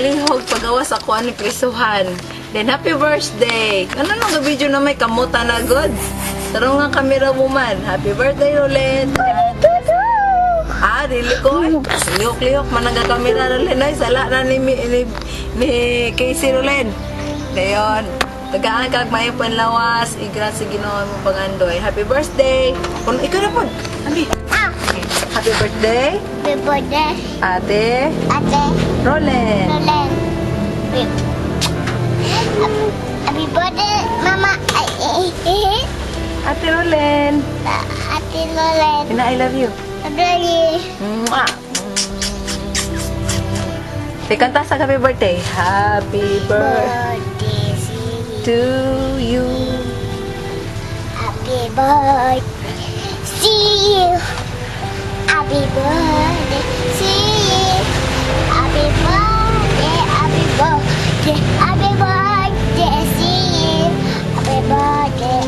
Palihog pagawas ako ani prisuhan. Then happy birthday. Ano nang video na may kamuta na good. Tarong nga camera woman. Happy birthday, Rolen. Ah, dili ko. Lihok-lihok man nagakamera, Rolen. Ay, sala na ni Casey, Rolen. Dayon. Tagaan kag maayong panlawas, i-grant sa Ginoo mo pangandoy. Happy birthday. Kung ikaw na pod. Abi. Happy birthday, Happy birthday, Ate Ate Rolen. Rolen. Happy birthday, Mama. Ay, eh, eh, eh. Ate Rolen. Ate Rolen. Ina, I love you. I love you. Mwah. Te kanta sa happy birthday. Happy birthday Birthday see you. to you. Happy birthday. See you. Happy birthday. See you. Happy birthday. Happy birthday. Happy birthday. See you. Happy birthday,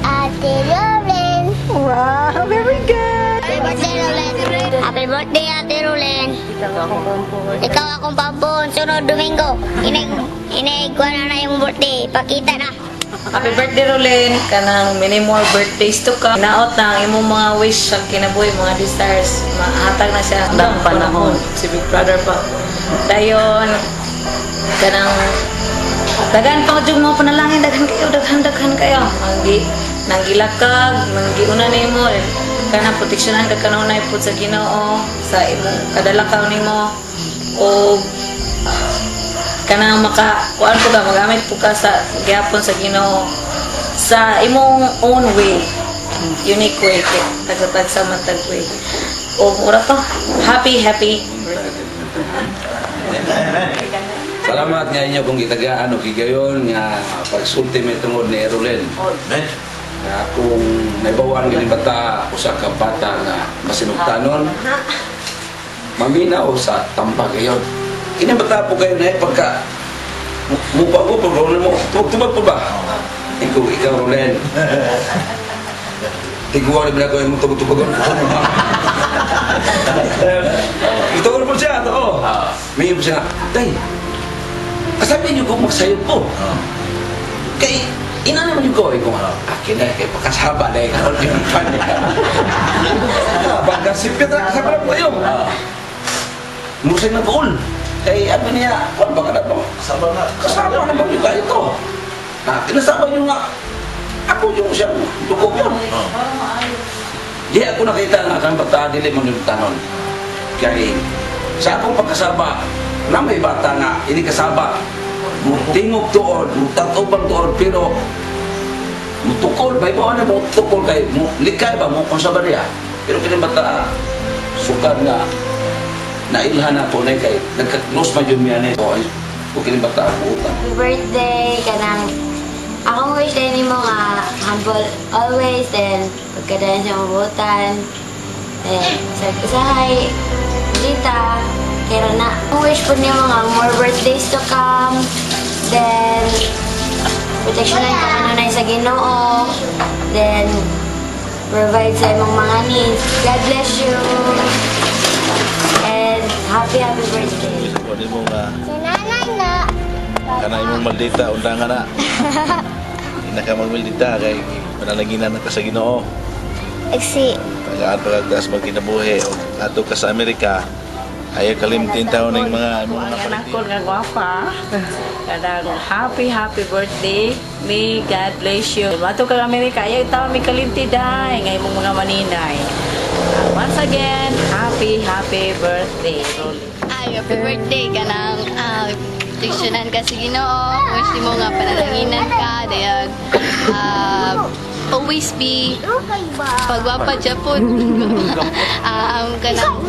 Ate Rolen. Wow, very good. Happy birthday, Rolen. Happy birthday, Ate Rolen. Ikaw akong pampon. Sunod Domingo. Inig, inig, na na yung birthday. Pakita na. Happy birthday, Rolen. Kanang many more birthdays to come. Naot na ang imong mga wish sa kinabuhi, mga desires. Mahatag na siya Ang panahon. Si Big Brother pa. Dayon, kanang daghan pa jud mga panalangin, daghan kayo, daghan daghan kayo. Manggi nanggilakag, manggiuna nimo, kanang proteksyonan ka kanunay pud sa Ginoo sa imong kadalakaw nimo o kanang maka kuan po ka, magamit po ka sa gyapon sa Ginoo sa imong own way, unique way, kay tagsa-tagsa man tag way. O mura to, happy happy birthday. Salamat nga inyo kung gitagaan o gigayon nga pagsulti may tungod ni Erolen. Nga kung naibawaan ganing bata, usa ka bata nga masinugtanon, maminaw sa tambag gayon. Kini bata po kayo na pagka mupa ko pag mo tubag-tubag po ba? Ikaw, ikaw, Rolen. Tiguan na ko yung tubag-tubagon. Ito ko po siya, ito. May po siya, "Tay, kasabi niyo kung magsayo po. Kay, ina naman yung ko, kung akin na, kay pakasaba na ikaw, yung pan." Pagkasipit na, kasama na po kayo. Musay na buol. Kay, ano niya, kung baka na to. Kasama na. Kasama na ba yung kayo to? Ah, kinasama niyo nga, ako yung siyang dugo yun. Di ako nakita nga kang bata, dili mo yung tanon. Kay, sa akong pagkasaba, na may bata nga, ini kasaba, mutingog tuod, mutatubang tuod, pero mutukol, may ba na mutukol kay, mu, likay ba, mo kung sa niya. Pero kini bata, sukad nga, nailhan ako na kay, nagka-close man yun niya na ito, ay, kung kini bata, buutan. Happy birthday kanang akong wish din nimo nga humble always, then pagkadayon sa mabutan, then sa usahay dita kaya na akong wish po nimo nga more birthdays to come, then proteksyonan ka kanunay sa Ginoo, then provide sa imong mga needs. God bless you and happy happy birthday. Pwede mo nga Sa nanay na. kana imong maldita undangan na. Ina ka magmaldita kay panalaginan na ka sa Ginoo. Si. Tagaan pagkagdas magkinabuhi o ato ka sa Amerika. Ayaw kalimtin taon ng mga imong Ang mga anak ko nga gwapa. Kanang happy happy birthday. May God bless you. Mato ka Amerika, ayaw tawa mi kalimti day nga imong mga maninay. Once again, happy happy birthday, Rolly. Ay, happy birthday ka nang proteksyonan ka sa Ginoo. Wish mo nga panalanginan ka. Dayon, always be pagwapa japon. Kanang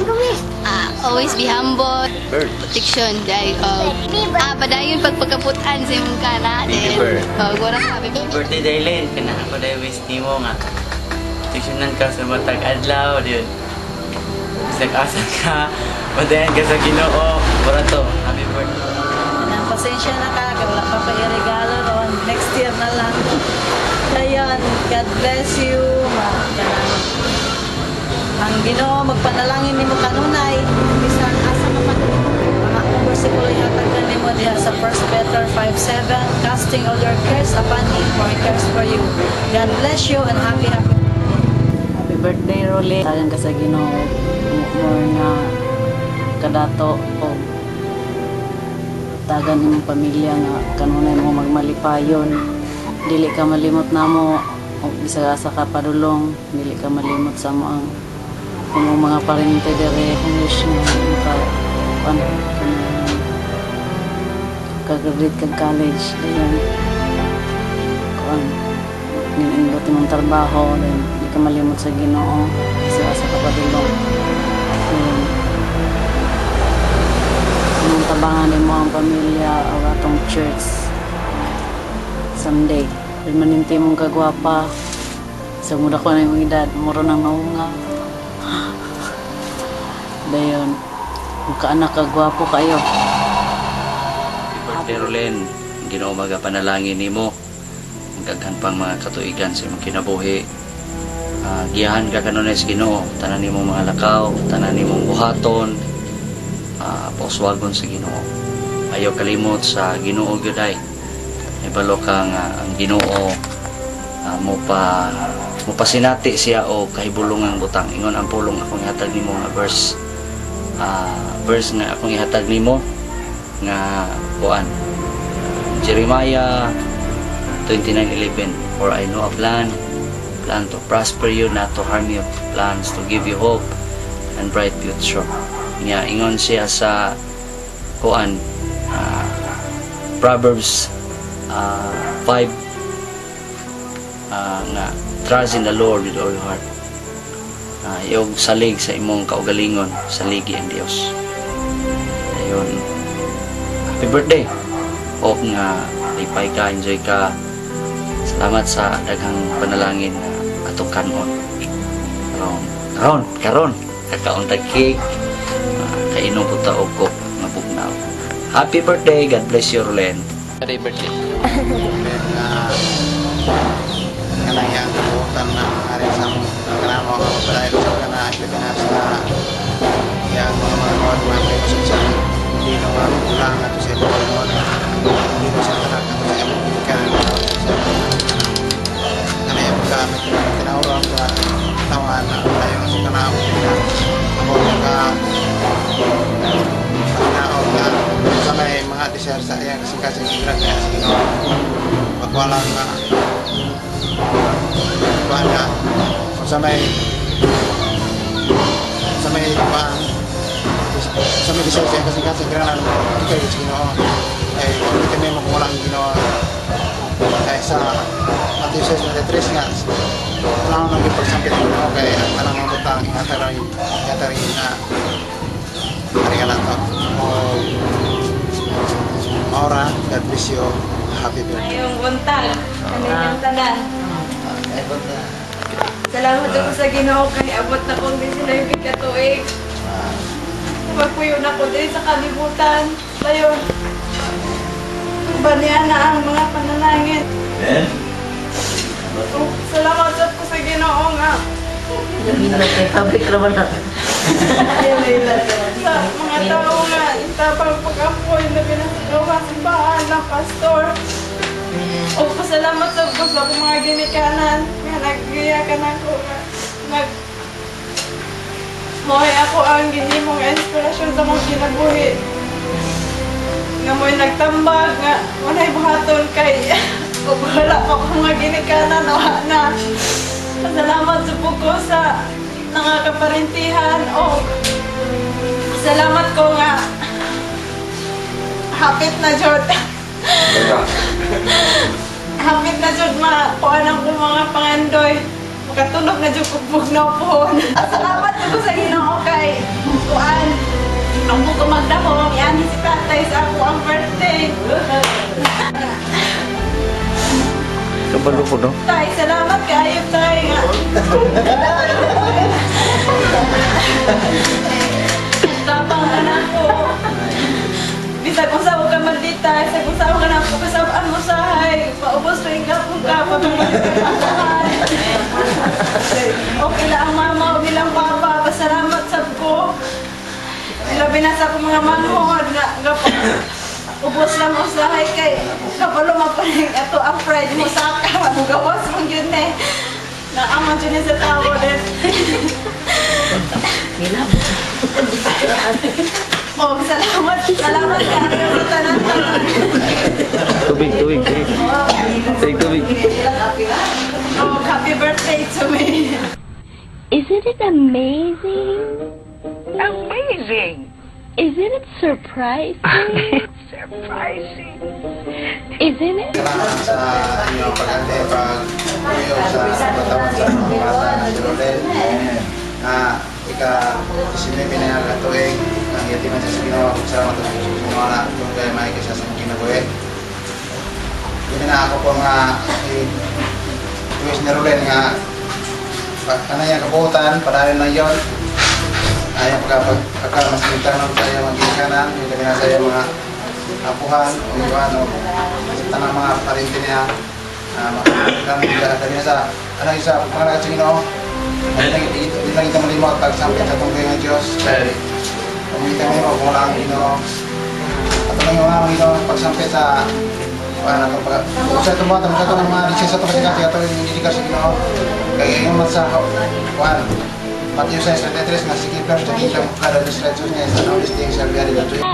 always be humble. Protection dahil padayon pagpagkaputan sa imong kana. Dayon, pag wala happy Birthday, Daylene, kana ako dahil wish nimo nga proteksyonan ka sa matag adlaw diyon. Bisag asa ka, padayon ka sa Ginoo. Para to, happy birthday. Kanang pasensya na ka, kay wala pa pa regalo ron. Next year na lang. Dayon, God bless you. Ma, kanang ang Ginoo magpanalangin nimo kanunay bisan asa ka pa mga versikulo ihatag kanimo diha sa 1 Peter 5:7, "Casting all your cares upon Him, for He cares for you." God bless you and happy happy Happy birthday, Rolly. Tagan ka sa Ginoo more nga kadato o tagan imong pamilya nga kanunay mo magmalipayon. Dili ka malimot namo og bisag asa ka padulong, dili ka malimot sa mo ang imong mga parente dere. Kung wish nga maka kuan kanang ka-graduate kag college, dayon kuan nindot imong trabaho, then di ka malimot sa Ginoo sa asa ka padulong. Then imong tabangan nimo ang pamilya o atong church someday. Permanente imong kagwapa sa muda ko na imong edad, muro nang naunga. Dayon makaanak ka, gwapo kayo. Happy birthday, Rolen. Ginoo magapanalangin nimo. Ang daghan pang mga katuigan sa imong kinabuhi. Giyahan ka kanunay sa Ginoo, tanan nimong mga lakaw, tanan nimong buhaton, pauswagon sa Ginoo. Ayaw kalimot sa Ginoo gyud ay. Ibalo ka nga ang Ginoo mo pasinati siya o kahibulungang butang. Ingon ang pulong akong ihatag nimo nga verse, verse nga akong ihatag nimo nga kuan, Jeremiah 29:11, "For I know a plan, plan to prosper you, not to harm you, plans to give you hope and bright future." Nya ingon siya sa kuan, Proverbs 5 nga "Trust in the Lord with all your heart." Yung salig sa imong kaugalingon, saligi ang Dios. Ayun, happy birthday. Hope nga lipay ka, enjoy ka. Salamat sa daghang panalangin na atong kanon karon karon karon kakaon tag cake, kainom po ta og Coke nga bugnaw. Happy birthday. God bless you, Rolen. Happy birthday. Na kanang iyang kabuotan na ari sa kanang mga dahil sa kana Pilipinas na iyang mga mga mga mga sa hindi na mga kulang ato sa imong hindi na sa tanak ato sa imong gikan sa kanang iyang paggamit ng tinawag sa tawan na tayo sa kanang ako ka pagnaon nga sa may mga desire sa iyang kasing-kasing kaya sa Ginoo magwala nga kuan nga kung sa may kuan sa may desire sa iyang kasing-kasing kailangan ikaw sa Ginoo ay kung kami mo kung walang Ginoo ay sa Matthew 6:23 nga wala nang ipagsampit ang Ginoo kay ang tanang mga butang ihatag na ari ka lang to o Maura. God bless you. Happy birthday. Mayong buntag. Kaninyong tanan. Salamat ako sa Ginoo kay abot na kong 19 ka tuig. Magpuyo na ko din sa kalibutan. Dayon. Banian na ang mga panalangin. Eh? Oh, salamat sad ko sa Ginoo nga Public naman na. Sa mga tao nga itabang pag-apoy na pinasagawa simbahan ng pastor. O pasalamat sa ko sa akong mga ginikanan nga naggiya ka na ko nga nag Mo'y ako ang gihimong inspirasyon sa mga kinabuhi. Nga mo'y nagtambag nga walay buhaton kay ug wala pa ko mga ginikanan, wala na. Pasalamat sa ko sa nakakaparintihan o salamat ko nga hapit na jud. Hapit na jud makuha ng kong mga pangandoy. Makatulog na jud kog bugnaw pohon. Salamat ko sa Ginoo kay kuan. Ang buko magdahom, iani si tatay sa ako ang birthday. Kabalo ko, no? Tay, salamat kaayo, tay nga. Tapang anak ko. Bisag unsa ko ka maldita, bisag unsa ko ka na kasabaan mo sahay. Paubos rin ka kung ka pagkakas. Okay lang ang mama, okay lang papa. Pasalamat sab ko. I love Labi na sa akong mga manghod nga ubos lang usahay kay kabalo mapaning ato ang pride mo sa ka gawas man gyud ni. Naaman jud ni sa tao din. Oh, salamat, salamat kaayo sa tanan-tanan. Tubig, tubig, tubig. Tubig, tubig. Oh, happy birthday to me. Isn't it amazing? Amazing! Isn't it surprising? Surprising. Isn't it? Salamat sa inyong pag-ante, pag-uyo sa katawan sa mga bata na si Rodel. Na ika-19 na nga tuig, ang yatiman sa Ginoo, salamat sa Ginoo na kung kay may kaysa sa kinabuhi. Hindi na ako po nga i-wish ni Rodel nga kanaya kabuutan, padayon lang yon. Ayaw pagka mas minta ng sa iyong mga ginikanan, yung labi na sa iyong mga apuhan, o iwan, o sa tanang mga parente niya, labi na sa, ano isa, pagpangalagad sa Ginoo, hindi lang ito malimot pagsampit sa tungkol ng Diyos, kay kung kita mo kung wala ang Ginoo, at lang yung ang Ginoo, pagsampit sa ano to pag sa ito mo sa ito ng mga lisensa ito kasi kasi ito yung didikar sa Ginoo kaya yung man sa kuan Matthew 6:33 nga sige first the kingdom of God and His righteousness, and all these things shall be added unto you.